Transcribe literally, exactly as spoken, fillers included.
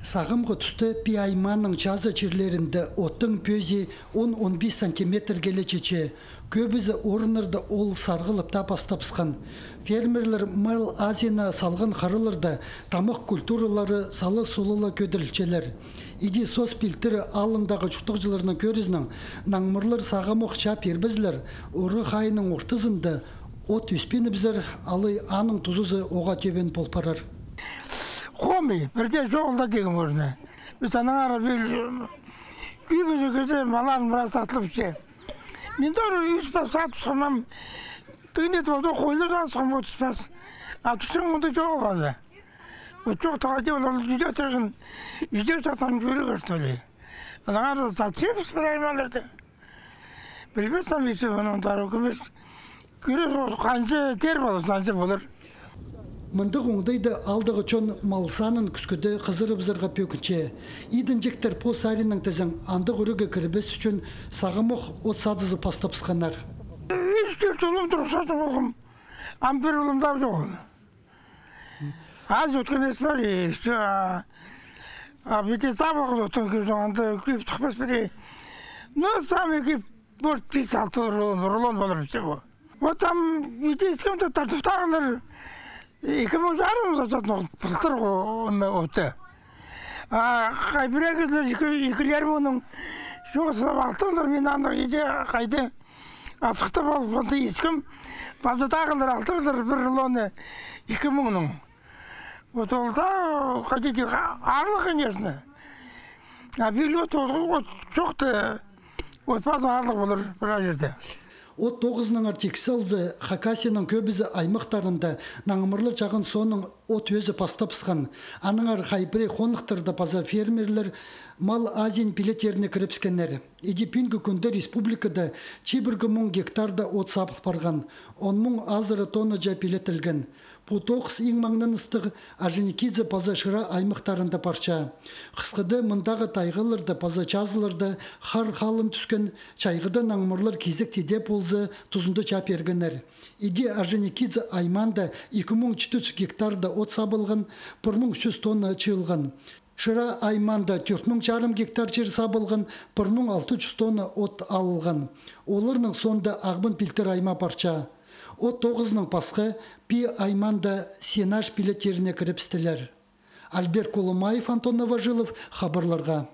Сағамғы туста Пии аймааның чазы чирлерінде оттың пӧзии он-он пис сантиметрге ле читче. Кӧбізі орыннарда ол сарғылып таа пастабысхан. Фермерлер мал азиина салған хараларда тамах культуралары сала-сула ла кӧдірілчелер. Иди соос пилтірі алындағы чуртағҷыларның кӧрізінең, наңмырлар сағамох чаа пирбезлер, орығ айының ортызында от ӧспинібізер, алай аның тузазы оға тӧбен пол парар. Хомай, пірдее чоғыл даа тигі можно. Піс аннаңар піл, кӧбізі кізі малларын пірее сатылып че. Мин тоже ӱс пас сатып сыххам, тың дее тооза хойлар сатып сыххам, отыс пас. А тӱсең мында чоғыл паза. Вот чох тағады олар ӱде тірген, ӱде сатхан чӧрігі, что ли. Аннаңар сатчабыс пірее малларды. Пілбес ам, итсе, мының тарау кӧмес. Кӧрер, ол ханҷа тер полар, санҷа полар. Мындағ оңдайда аалдағы чон мал санын кӱскеде хызырыбызарға пӧгінче. Идінҷектер пос саринаң тізең, андағ ӱрее кірбес ӱчӱн сағамох от садызып пастабысханнар. Ӱс-тӧрт улум турғысчазың полғам. Ам пір улум даа чоғыл. Аз утха нимес пар, и всё, а, а, пиди сабағлы оттың кӧзің, анда кӧп сыхпас пар. Ну, самый кӧп, может, пис-алты рулон, рулон полар, всё. Вот там иди искем-то тартыптағылар, ікі муң чарым сатчатхан пылтыр отты. А хай пірее кізілер ікі, ікілер муңның чоғыл сатып алтырлар, мин андағ иди хайди асхтап алып, онда искем, паза тағылар алтырлар пір рулоны ікі муңның. Вот ол даа, хотите, а-, аарлығ, конечно. А пилет ол, от чох та, от паза аарлығ полар пір черде. От тоғызынаңар тиксі алза, Хакасияның кӧбізі аймахтарында наңмырлар чағын соонаң от ӧзі пастабысхан. Аннаңар хай пірее хонахтарда паза фермерлер мал азиин пилеттеріне кірібіскеннер. Иди пӱӱнгі кӱнде республикада чибіргі муң гектарда от сабыл парған, он муң азыра тонна чаа пилеттелген. Пу тоғыс иң маңнаныстығ Орджоникидзе паза Шира аймахтарында парча. Хысхыда мындағы тайғаларда паза чазыларда хар халын тӱскен, чайғыда наңмырлар кизек тиде полза тузында чаа пиргеннер. Иди Орджоникидзе аймаанда ікі муң читі чӱс гектарда от сабылған, пір муң чӱс тонна чыылған. Шира аймаанда тӧрт муң чарым гектар чир сабылған, пір муң алты чӱс тонна от алылған. Оларның соонда Ағбан пилтірі аймаа парча. От тоғызынаң пасха Пии аймаанда сенаж пилеттеріне кірібістілер. Альберт Кулумаев, Антон Новожилов, хабарларға.